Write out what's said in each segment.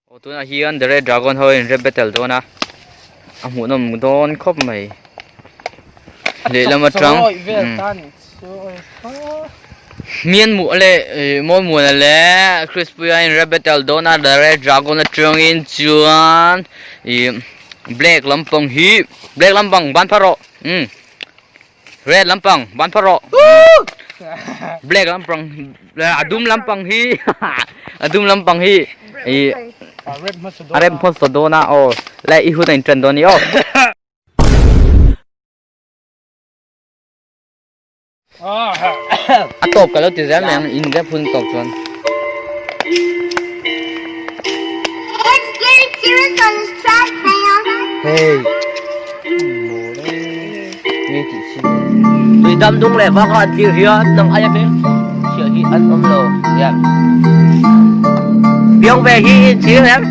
Aw tunah hian The Red Dragon ho in rap battle dawn a, a hmuhnawm dawn khawp mai. Lehlam atang Mianmuh leh Mawimuana leh Chrispuia in rap battle dawn a The Red Dragon atangin chuan ih black lampang hi black lampang ban phar rawh umm Red lampang ban phawt rawh. Black lampang a dum lampang hi a dum lampang hi i a rem hmasa dawn a aw le i hun a inṭan dawn a ni aw. A tawp ka lo ti zel mai ang in rep hun tawp chuan. Hey. Tui dam dung leh vak a an thlir hian nang aia hmel chhiah hi an awm lo hian piang ve hi in chhir em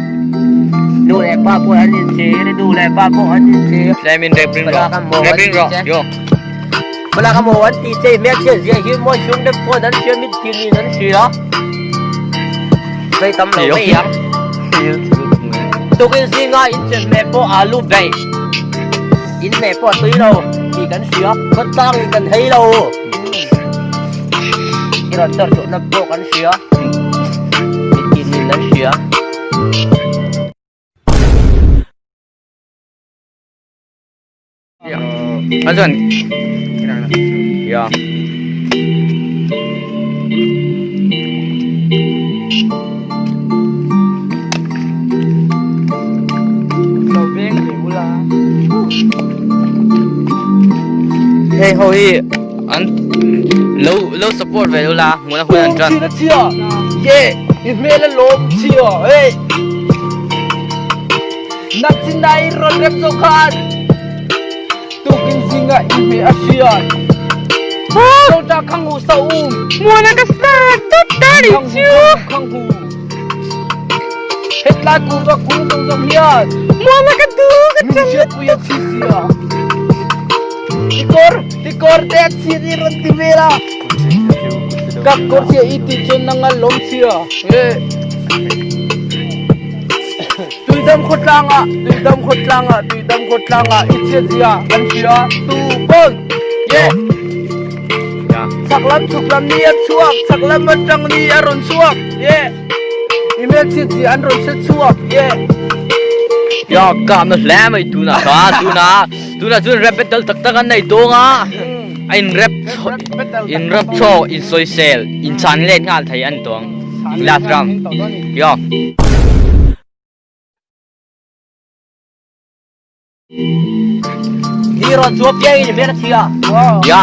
nu leh pa pawh an in chhir nu leh pa pawh an in chhir Let me rap ring rawh rap ring rawh yo Bala ka maw an ti che hmel chhiat zia hi mawi chung deuh pawn an hria mit tin in an hria vei tam lo mai ang tukin zinga in chen hmeh pawh alu bei in hmeh pawh a tui lo tih kan hria khawtlang in kan hei lo i rawn chawr chhuahna pawh kan hria mit tin in an hria. A chuan ya Hei ho hi an lo lo support ve ula hmuna hun an tan. Ye i hmel a lawm chhia hei. Nakchinai rawn rep zawk khan tukin zinga i hmeh a hriat. Chawlta khang hu sa um. Muana ka sa tawp ta ni chu. Khang hu. Hetlai kuva kung zawng zawng hian. Muana ka du ka Min hriatpui a chhi sia. Tikawr, tikawr te a chhi ni rawn ti vel a. Ka kawr chhia i tih chuan nang a lawm chhia. Tuidam khawtlangah, Tuidam khawtlangah, Tuidam khawtlangah i chhiat zia kan hria tu pawn ye. Chak lam chhuk lam ni a chhuak, chak lam atang ni a rawn chhuak ye. I hmel chhiat zia an rawn hre chhuak ye. Ya kam na hle mai tuna kha tuna tuna chuan rap battle tak tak an nei tawng a a in rap in rap chho in sawisel in chan let nghal thei an tawng last round yo. Ni rawn chuap piang in hmel a chhia. Ya.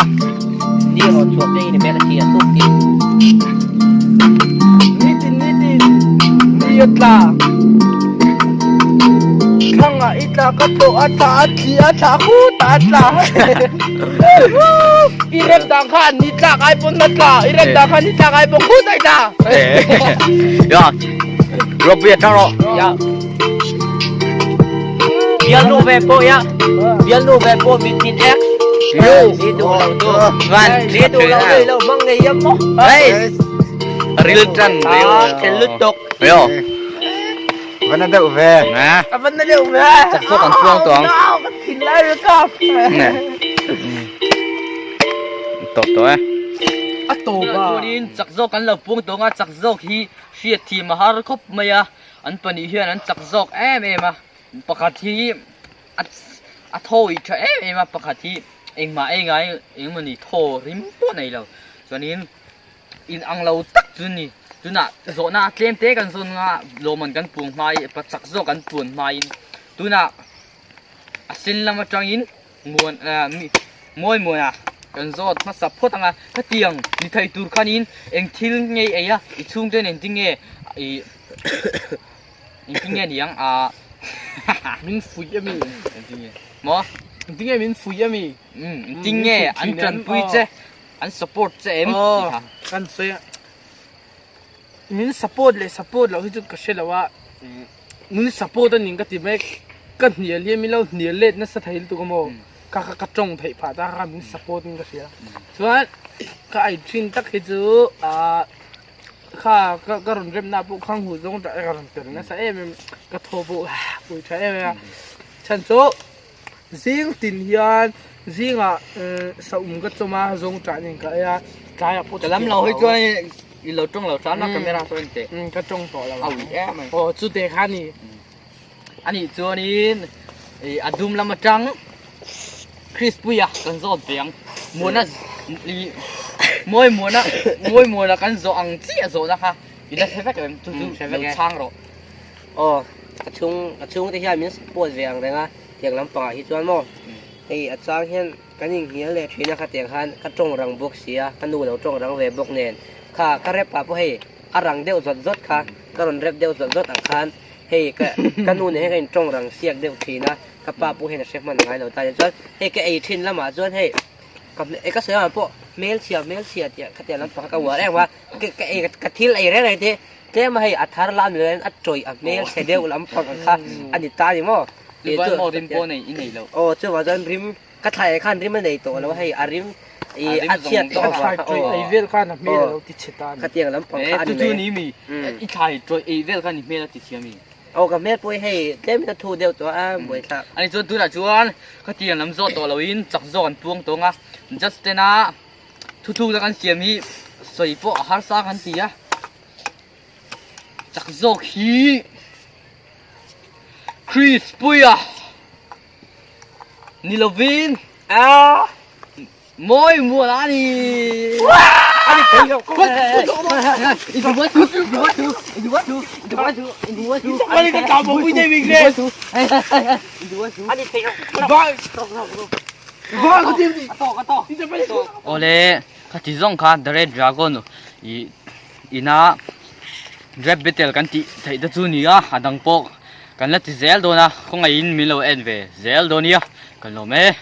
Ni rawn chuap piang in hmel a chhia tuk tin. Nitin nitin ni a tla. Thlang ah i tla ka tawh a tla a thli a tla khut ah a tla. I rem dang kha ni tlak ai pawn a tla. I rem dang kha ni tlak ai pawn khut ah i tla. Ya. Ropui a tang rawh. Ya. Bialnu ve pawh ya. Bialnu ve pawh min tin ek. Yo. Ni duh lo tu. Van. Ni duh lo nei lo hmang ngei em maw. Hey. Ril tan ril. Ah, thil lutuk. Yo. Van a deuh ve. Na. A van na deuh ve. Chak zawk an chuang tawh ang. Nau ka thin lai ri kap. Ne. Tawp tawh e. A tawp a. Chuanin chak zawk kan lo puang tawh ang a, chak zawk hi hriat thiam a har khawp mai a, an pahnih hian an chak zawk em em a, pakhat hi a a thawi tha em em a, pakhat hi engmah engai engmawni thaw rim pawh nei lo, chuanin in ang lo tak chu ni, tunah zawhna a tlem te kan zawn nga lawmman kan puang hmai pa chak zawk kan puan hmaiin tunah a sen lam atangin Muan ah mi mawi muan ah kan zawt hmasa phawt ang a, hetiang ni thei tur khanin eng thil nge i ei a, i chhungte nen engtin nge i engtin nge niang ah Min fuih ami? Engtin nge maw? Engtin nge min fuih ami? Um engtin nge an tanpui che, an support che em tih kha. Kan sawi a, min support leh support loh hi chu ka hre lo a. Min support a ning ka ti mai, ka hnial hi min lo hnial let nasa thei lutuk a maw, ka kha ka tawng theih phah ta kha min support in ka hria. Chuan ka ei thin tak hi chu ah. kha ka ka rawn remna pawh khang hu zawng tah ka rawn tel nasa em em ka thaw pawh pui tha em em a chhan chu zing tin hian zingah saum ka chawm a zawng tah nen ka ei a tlaiah pawh Ka lam lo hi chuan i lo tawng lo hram a camera saw en teh. Ka tawng tawh lo a ui em mai. Aw chute kha ni. Anih chuanin ih a dum lam atang Chrispuia kan zawt ve ang. Muana ih mawi muana mawi muana kan zawh ang chiah zawhna kha i la hre vek em chu chu lo chhang rawh. Aw a chhung a chhungte hian min support ve ang reng a tiang lampangah hi chuan maw hei a chang hian kan inhnial leh thin a khatiang khan ka tawng rang bawk si a ka nu lo tawng rang ve bawk nen kha ka rep ah pawh hei a rang deuh zawt zawt kha ka rawn rep deuh zawt zawt ang khan hei ka ka nu nen hian ka in tawng rang siak deuh thin a ka pa pawh hian a hre hman ngai lo ta nia chuan hei ka ei thin lamah chuan hei ka ka sawi ang pawh hmelchhia hmelchhia tih khatiang lampang kha ka uar em a ka ka ei ka thil ei reng reng te tlem a hei a thar lam ni loin a tawih a hmelchhe deuh lampang ang kha a ni ta ni maw Chuan maw rim pawh nei i nei lo. Aw chuvang chuan rim Ka thlai khan rim a nei tawh lo hei a rim i a chhiat tawh avang kha aw. Ei vel khan a hmel a lo ti chhe ta a ni. Khatiang lampang kha a ni mai. Chu ni mi i thlai tawih ei vel khan i hmel a ti chhia mi. Aw ka hmel pawh hi hei tlem in a thu deuh tawh a buaithlak. Ani chuan tunah chuan khatiang lam zawh tawh loin chak zawk an puang tawng a just tena thuthlukna kan siam hi sawi pawh a harsa kan ti a chak zawk hi Chris Puia. Ni lovin a mawi mual a ni. Ani thei lo. Ani ka tla bo pui nei bik le. Ani thei lo. Ba ka tim ni. Awle khati zawng kha The Red Dragon i ina Rap battle kan tih theih te chu ni a, a dang pawh kan la ti zel dawn a, khawngaihin min lo en ve zel dawn nia, kan lawm e.